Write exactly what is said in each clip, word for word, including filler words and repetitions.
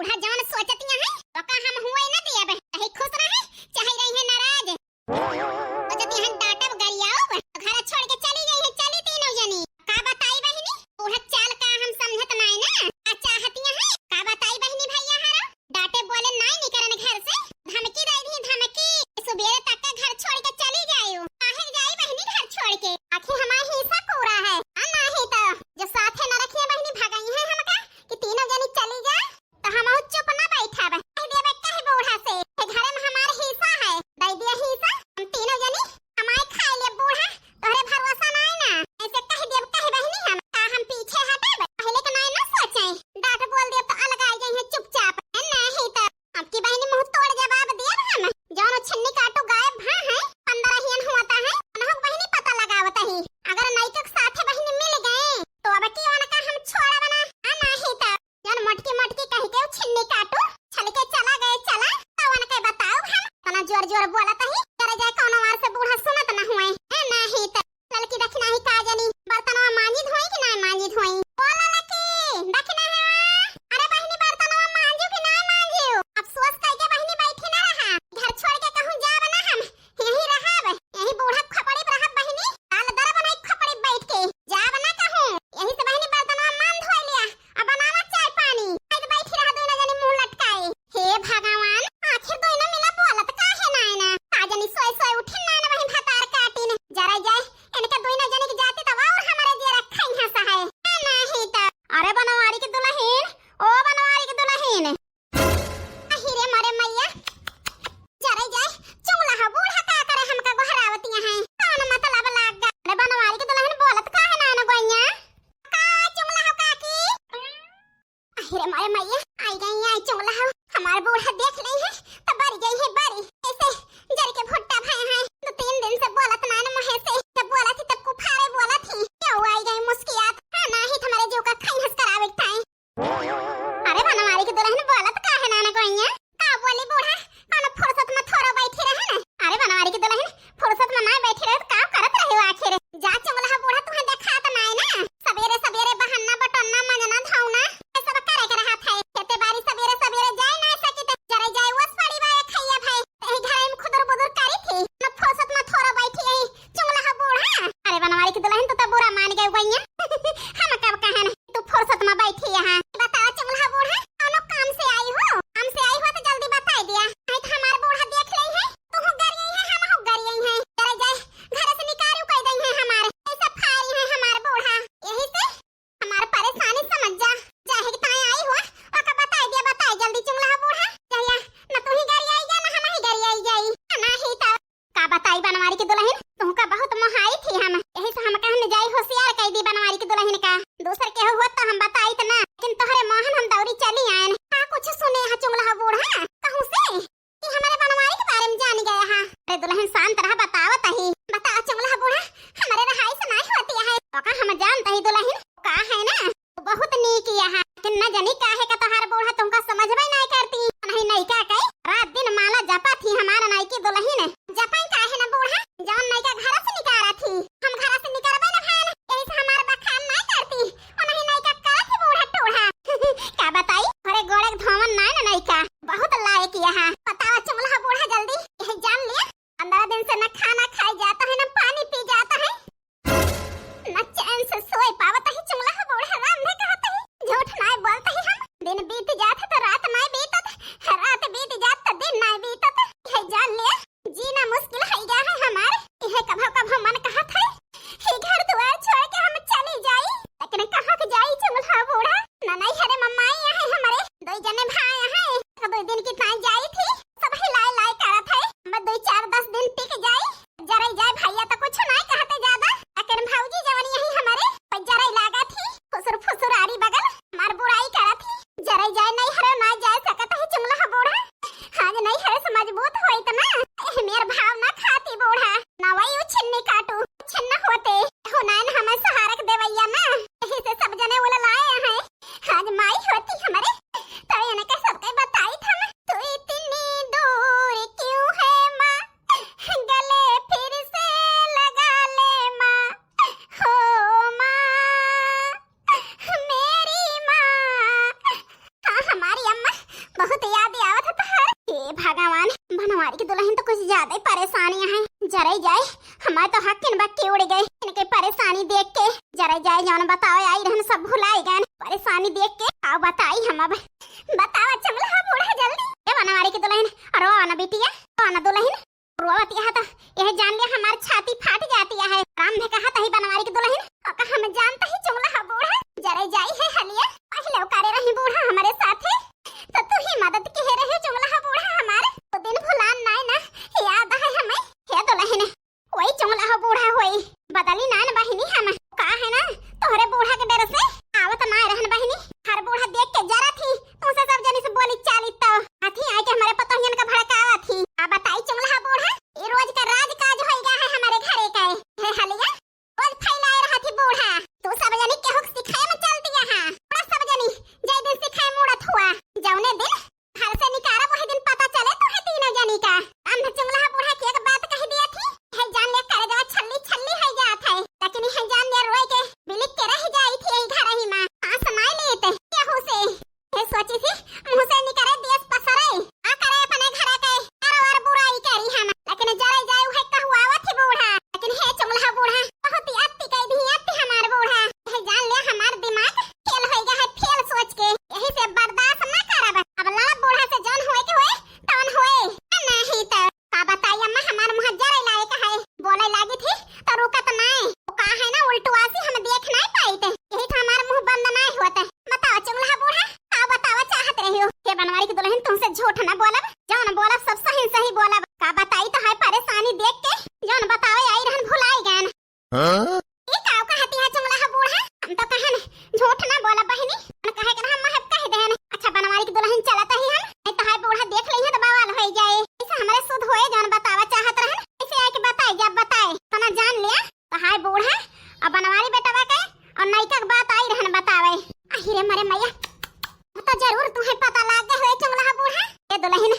बूढ़ा जवन सोचतिया है, ओका हम हुए न दियब। चाहे खुश रहे, चाहे रहे नाराज। सोचतिया है डांटब, गरियाउब, घर छोड़ के चली गई है, चली तीनों जनी। का बताई बहिनी, बूढ़ा चाल का हम समझत नाई ना। का चाहतिया है, का बताई बहिनी भैया हरा? डांटे बोले नाई निकरन घर से, धमकी दे दी धमकी। सुबेरे तक के घर छोड़ के चली जायु। काहे जाई बहिनी घर छोड़ के? आखिर हमार हिस्सा पूरा है। आ नाही तो जो साथे न रखिए बहिनी भगई है हमका कि तीनों जनी चली जा, तो हम चुप ना बैठब। कह देबे कह बूढ़ा से कि घरे में हमार हिस्सा है, दे दिया हिस्सा, हम तीनों जनी कमाए खाए ले बूढ़ा, तोहरे भरोसा नाई ना। ऐसे कह देब कह बहिनी हम, का हम पीछे हटब? पहले के नाई ना सोचे, डांट बोल देब तो अलग आ जाई है चुपचाप। नहीं तो अब की बहिनी मुंह तोड़ जवाब दियब हम। जौन छिन्नी काटू गायब भा है, पंद्रह हियन हुआ ता है, उन्हों बहिनी पता लगावत ही। अगर नैकक साथे बहिनी मिल गए, तो अब की उनका हम छोड़ब ना, आ नाही त जौन मोटकी मोटकी कह के उ छिन्नी काटू, छल के चला गए चला, तो उनके बताओ हम, तना जोर जोर बोलत ही, करे जाए कौनो वार से बूढ़ा सुनत न हुए, ए नाही त ललकी दखिनाही का जनी, बर्तनवा मांजी धोई कि नाय मांजी धोई? ओ ललकी दखिनाही, अरे बहिनी बर्तनवा मांजू कि नाय मांजू? अफसोस कइके बहिनी बैठी ना रहा, घर छोड़ के कहूँ जाब ना हम, यही रहब, यही बूढ़ा खोपड़ी पे रहब बहिनी, साल दर बनाई खोपड़ी बैठ के, जाब ना कहूँ, यही से बहिनी बर्तनवा मान धोई लिया, अब बनावा चाय पानी, आज बैठी रहा दोनों जनी मुंह लटकाए। हे भगवान, आखिर दोनों मिला बोलत काहे नाय ना? का जनी सोए सोए उठिन नाय ना वही भतार काटिन। जरा जाए, इनका दोनों जनी के जाती तब और हमारे जिया रखा यहाँ सा है। आ नाही तो। अरे बनवारी की दुल्हन, ओ बनवारी की दुल्हन। अहि रे मरे मैया, जरा जाए, चुंगला हा बूढ़ा का करे हमका गोहरावतिया है। कौन मतलब लाग गा? अरे बनवारी की दुल्हन बोलत काहे नाय ना गोइया? का चुंगला हा काकी? अहि रे मारे मैया, आई गई आई चुंगला हो। हमार बूढ़ा देख लेई है, तो बरी गई है बरी। ऐसे जर के भुट्टा भए हैं। दो तीन दिन से बोलत नाय न मुहे से। जब बोलत ही तब कुफारे बोलत ही। क्यों आई गई मुस्कियात? हाँ, नाही तो हमारे जीव का खैहस करावे के ताई। अरे बनवारी की दुल्हन बोलत काहे नाय ना गोइया? का बोली बूढ़ा? कौनो फुर्सत में थोरो बैठी रहे न। अरे बनवारी की दुल्हन, फुर्सत में नाय बैठी रहे तो का करत रहे हो आखिर? जा चुंगला बूढ़ा, तुहे देखात नाय ना। सबेरे सबेरे बहन्ना, बटोन्ना, मंजना, धौना, ये सब करे के रहत है। खेते बारी सबेरे सबेरे जाए नाय सकी त जरे जाए ओस पड़ी बा खैया भाई। यही घर में खुदुर बुदुर करी थी। न फुर्सत में थोरो बैठी यही चुंगला बूढ़ा। अरे बनवारी की दुल्हन, तू तो बुरा मान गए गइया। हम कब कहे नहीं तू फुर्सत में बैठी यहाँ। बताओ चुंगला बूढ़ा, कौनो काम से आई हो? काम से आई हो तो जल्दी बताई दिया, नहीं तो हमार बूढ़ा देख लेई है। तू गरियाई है, हम गरियाई है। जरा जाए, घर से निकारू कह दई है हमारे। ऐसा फारी है हमार बूढ़ा। यही से हमार परेशानी समझ जा। जाहे के ताई आई हो, ओका बताई दिया, बताई जल्दी चुंगला बूढ़ा। जहिया न तू ही गरियाई जा, न हम ही गरियाई जाई। नाही तो का बताई बनवारी की दुल्हन, तुहका बहुत मोहाई थी हम। यही से हम कहन जाई होशियार कह दी बनवारी की दुल्हन का। दूसर केहू होत तो हम बताइत ना, लेकिन तोहरे मोहन हम दौरी चली आयन। का कुछ सुने हा चुंगला बूढ़ा? कहूँ से? कि हमारे बनवारी के बारे में जान गया हा। अरे दुल्हन शांत रहा, बतावत ही। बता चुंगला बूढ़ा, हमारे रहाई से नाही होती है। तो का हम जानत ही दुल्हन, का है ना? बहुत नीक यहाँ, लेकिन न जानी काहे का तोहार बूढ़ा तुमका समझबे नाय करती। नहीं नैका के रात दिन माला जपा थी हमार नैकी दुल्हन। जपाई काहे न बूढ़ा, जवन नैका घर से निकारा थी, हम घर से निकरबे न भैन, यही से हमार बखान नाय करती। ओ नहीं नैका करत ही बूढ़ा टूढ़ा। का बताई, घरे गोड़े के धोवन नाय न नैका, बहुत लायक यहाँ। बताओ चुंगला बूढ़ा जल्दी, यही जान लिया, पंद्रह दिन से न खाना खाई जाता है, न पानी पी जाता है। न चैन से सोए पावत ही चुंगला बूढ़ा, राम ने कहत ही, झूठ नाय बोलत ही हम। दिन बीत जात है तो रात नाय बीतत, रात बीत जात तो दिन नाय बीतत। यह जान लिया, जीना मुश्किल है गया है हमार। यह कभो कभो मन कहत है, ये घर दुआर छोड़ के हम चली जाई, लेकिन कहाँ के जाई चुंगला बूढ़ा? न नैहरे में माई है हमारे, दो जने भाई हैं, तो दो दिन की ताई जाई थी, सब हिलाए लाए करत है। हम दो चार दस दिन टिक जाई, जरई जाए भैया तो कुछ नाय कहते ज्यादा, लेकिन भौजी जवन यही हमारे पर जरई लागा थी, फुसुर फुसुर आरी बगल हमार बुराई करा थी। जरई जाए नैहरे नाय जाए सकत ही चुंगला बूढ़ा। हाँ जे नैहरे से मजबूत होइत ना, एह मेर भाव ना खाती बूढ़ा। ना वही उ छिन्नी काटू, छिन्न होते, हो नाय न हमें सहारा के देवैया ना, यही से सब जने उललाए हैं। हाँ जे माई होती हमारे, तो इनके सबके बताई था ना, तू ई तीन बहुत याद आवत है तोहार। हे भगवान, बनवारी की दुलहिन तो कुछ ज्यादा ही परेशानी है। जरे जाए, हमार तो हक इन बक्के उड़ गए। इनके परेशानी देख के जरे जाए, जौन बतावे आई रहन सब भुलाई गए। परेशानी देख के आओ बताई हम अब। बतावा चुंगला बूढ़ा जल्दी। ए बनवारी की दुलहिन, रोवा ना बिटिया, रोवा ना दुलहिन। रोवत यह तो यह जान लिया हमार छाती फाट जाती है। राम ने कहा तही बनवारी की दुलहिन, और कहा हम जानता ही चुंगला बूढ़ा जरे जाई है हलिया। पहले करे रही बूढ़ा हमारे साथे, तो तू ही मदद के रहे चुंगला बूढ़ा हमार। तो दिन भुलान नाय ना, याद है हमें। हे दुलहिन, वही चुंगला बूढ़ा होई, बदली नाय ना बहिनी हम। का है ना, तोहरे बूढ़ा के डर से आवत नाय रहन बहिनी। हर बूढ़ा देख के जरा थी, तुमसे सब जनी से बोली चाली तो। अथी आए के हमारे पतोहियन का भड़कावा थी। आ बताई चुंगला बूढ़ा, ई रोज का राज काज होई गया है हमारे घरे का। हे हलिया, रोज फैलाए रहा थी बूढ़ा। तू सब जनी केहू के सिखाए में चलती है। बड़ा सब जनी, जय दिन सिखाए मुड़त हुआ। जौने दिन घर से निकारा वही दिन पता चले तो है तीनों जनी का। हम चुंगला बूढ़ा के एक बात कह दिया थी, है जान ले करे जवा छल्ली छल्ली है जात है, लेकिन है जान ले रोए के बिलिक के रह जाई थी यही घर ही माँ। सांस नाय लेते केहू से। हे सोची थी, मुँह से निकरे देश पसरे, आ करे अपने घरे के, अरे और बुराई करी हम, लेकिन जरे जाए उहे कहुआवत ही बूढ़ा, लेकिन हे चुंगला बूढ़ा, बहुत ही अति कह दी, अति हमार बूढ़ा। हे जान ले हमार दिमाग फेल होई गया है, फेल सोच के, यही से बर्दाश्त ना करब। अब लड़ा बूढ़ा से जौन होए के होए, तौन होए, नहीं तो का बताई अम्मा, हमार मुँह जरे लायक है, बोले लागी थी तो रुकत नाय। वो का है ना, उल्टुआ से हम देख नाय पाइत, यही तो हमार मुँह बंद नाय होत। बताओ चुंगला बूढ़ा, का बतावा चाहत रही हो? हे बनवारी की दुलहिन, तुमसे झूठ ना बोलब, जौन बोलब सब सही सही बोलब। का बताई तो है परेशानी देख के, जौन बतावे आई रहन भुलाई गए। हाँ? ई काव कहती है चुंगला बूढ़ा? हम तो कहन झूठ ना बोला बहिनी, हम कहे के ना हम महब कह देन। अच्छा बनवारी की दुलहिन चलत ही हम, नहीं तो हाय बूढ़ा देख लई है तो बवाल होई जाए। ऐसे हमरे सुध होए जौन बतावा चाहत रहन, ऐसे आके बताए जब बताए तो ना जान लिया। तो हाय बूढ़ा अब बनवारी बेटवा के और नैका के बात आई रहन बतावे। अहि रे मरे मैया, अब तो जरूर तुम्हें पता लाग गए होए चुंगला बूढ़ा। ए दुलहिन,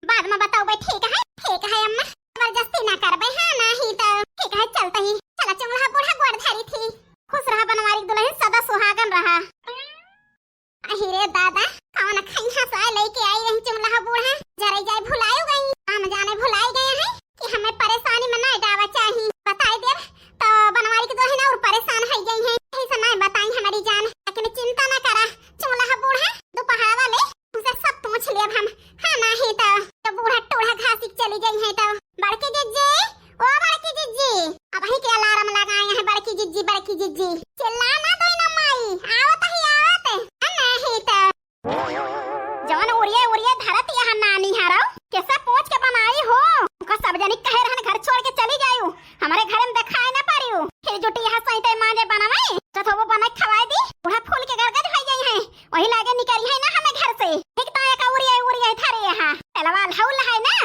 बाद में बताओ भाई, ठीक है? ठीक है अम्मा, जबरदस्ती ना करबे, हाँ, नाही तो ठीक है, चलते ही। चला चुंगला बूढ़ा गोड़ धरी थी। खुश रहा बनवारी दुलहिन, सदा सुहागन रहा। अहि रे दादा, कौन खैहा साय लेके आई रही चुंगला बूढ़ा, जरे जाए भुलायो गई, हम जाने भुलाई गए हैं कि हमें परेशानी में ना डावा चाही। बताई देब तो बनवारी की दुलहिन और परेशान है गई है, यही से ना बताई हमारी जान, लेकिन चिंता ना करा चुंगला बूढ़ा, दोपहर वाले उसे सब पूछ लेब हम। हाँ, नाही तो, तो बूढ़ा टूढ़ा घासी के चली गई है तो। बड़की जिज्जी, ओ बड़की जिज्जी, अबहीं के अलार्म लगाए हैं बड़की जिज्जी, बड़की जिज्जी। चिल्ला ना दोई ना माई, आवत ही आवत। हाँ, नाही तो। जवन उरिये उरिये धरत यहाँ नानी हरौ, कैसे पूछ के बनाई हो? उनका सब जनी कहे रहन घर छोड़ के चली जायू, हमारे घर में दिखाई ना पड़ियू। फिर जुटी यहाँ सैते मांजे बनावे, तो वो बनाई खवाई दी, बूढ़ा फूल के गरगज हो गई है। वही लागे निकरी है ना हमें घर से। एक तो एक उरिया उरिया थारे यहाँ। तेलवा लहौल है ना,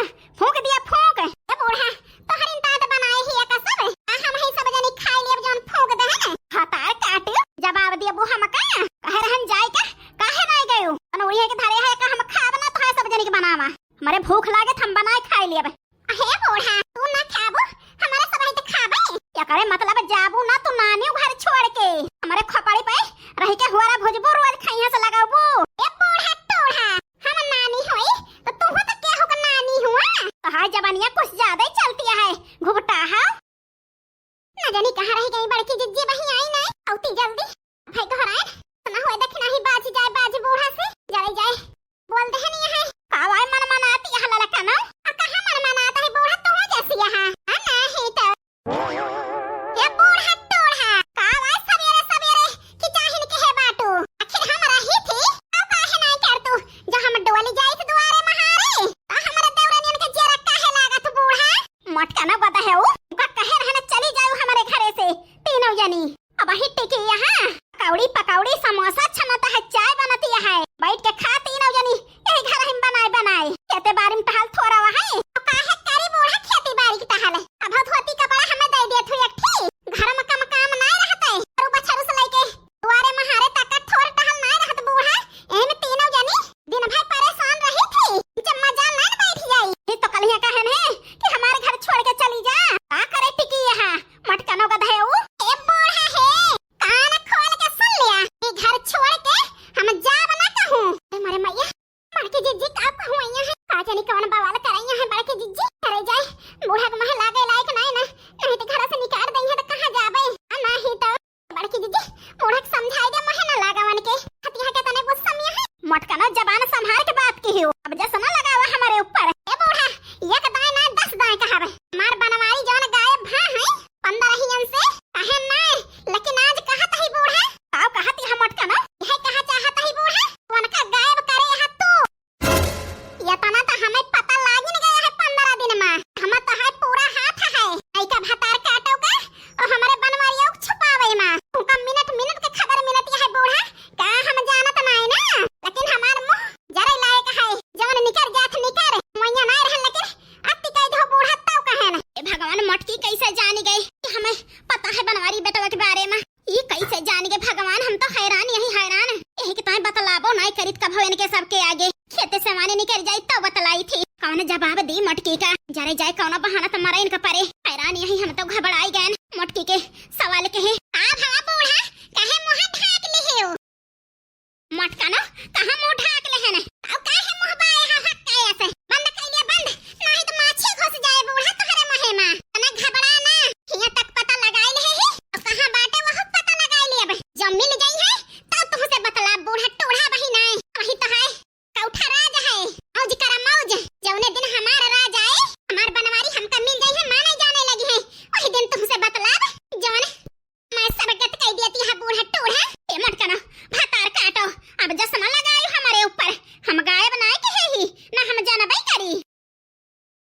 फूंक दिया फूंक। ए बूढ़ा, तोहरिन तात बनाए ही एक सब। आ हम ही सब जनी खाई लेब जौन फूंक दे है। हतार काट, जवाब दिया बू हमका। कहे रहन जाए का, काहे नहीं गयो? अन उरिया के धरे है का हम खाब ना तो है सब जनी के बनावा। हमारे भूख लागे त हम बनाए खाई लेब। अहे बूढ़ा, तू ना खाबू, हमारे सब है तो खाबे। एकरे मतलब जाबू ना तू नानी घर छोड़ के। हमारे खोपड़ी पे रह के हुआरा भुजबू रोज खैया से लगाबू। ए बूढ़ा टूढ़ा, हम नानी होई तो तू तो केहू के नानी हुआ। तोहार जबानिया कुछ ज्यादा ही चलती है, घुघटा है। ना जानी कहाँ रह गई बड़की जिज्जी, वहीं आई नहीं। औती जल्दी। भाई घर आए, ना होए देखी नाही बाजी जाए, बाजी बूढ़ा से। जाए जाए। बोल दे नहीं है। का वाई मन मनाती है ललका ना? आ कहाँ मन मनाता है बूढ़ा, तू जैसी यहाँ। आ नहीं तो। ये बूढ़ा जनी कवन बवाल करइया है बड़की जिज्जी। करे जाए, बूढ़ा के मुँह लागे लायक नाई ना, नहीं तो घर से निकाल दइहे तो कहाँ जाबे? आ, नहीं तो बड़की जिज्जी, बूढ़ा के समझाई दे, मुँह ना लागा उनके। हतिया के तने गुस्सा में है। मोटकनो, जबान संभाल के बात किहियो, अब जस ना लगावा हमरे ऊपर। ए बूढ़ा, एक दाएं ना दस दाएं कहावे। हमार बनवारी जौन गायब भा है पंद्रहियन से, कहे ना, लेकिन आज कहत ही बूढ़ा। काव कहत ही मोटकनो? यह कहा चाहत ही बूढ़ा? उनका गायब करे है तू। इतना तो हमें पता लागिन गया है पंद्रह दिन में। हम तो है पूरा हाथ है। लइका भतार काटो का और हमारे बनवारियों को छुपावे में। उनका मिनट मिनट के खबर मिलती है बूढ़ा। का हम जानत नाई ना, लेकिन हमार मुँह जरे लायक है। जवन निकर जात निकर, मोइया नाई रहल, लेकिन अति कह दो बूढ़ा तब कहे ना। ए भगवान, मोटकी कैसे जानी गई कि हमें पता है बनवारी बेटवा के बारे में? ई कैसे जान गए भगवान, हम तो हैरान यही हैरान। यही के ताई बतलाबो नाई करित कभो इनके सबके आगे। खेते से माने निकल जाई तो बतलाई थी। कौन जवाब दी मोटकी का? जरे जाए कौन बहाना तो मरे इनका परे। हैरान यही हम तो घबराई गए मोटकी के सवाल के है। आ बाबू,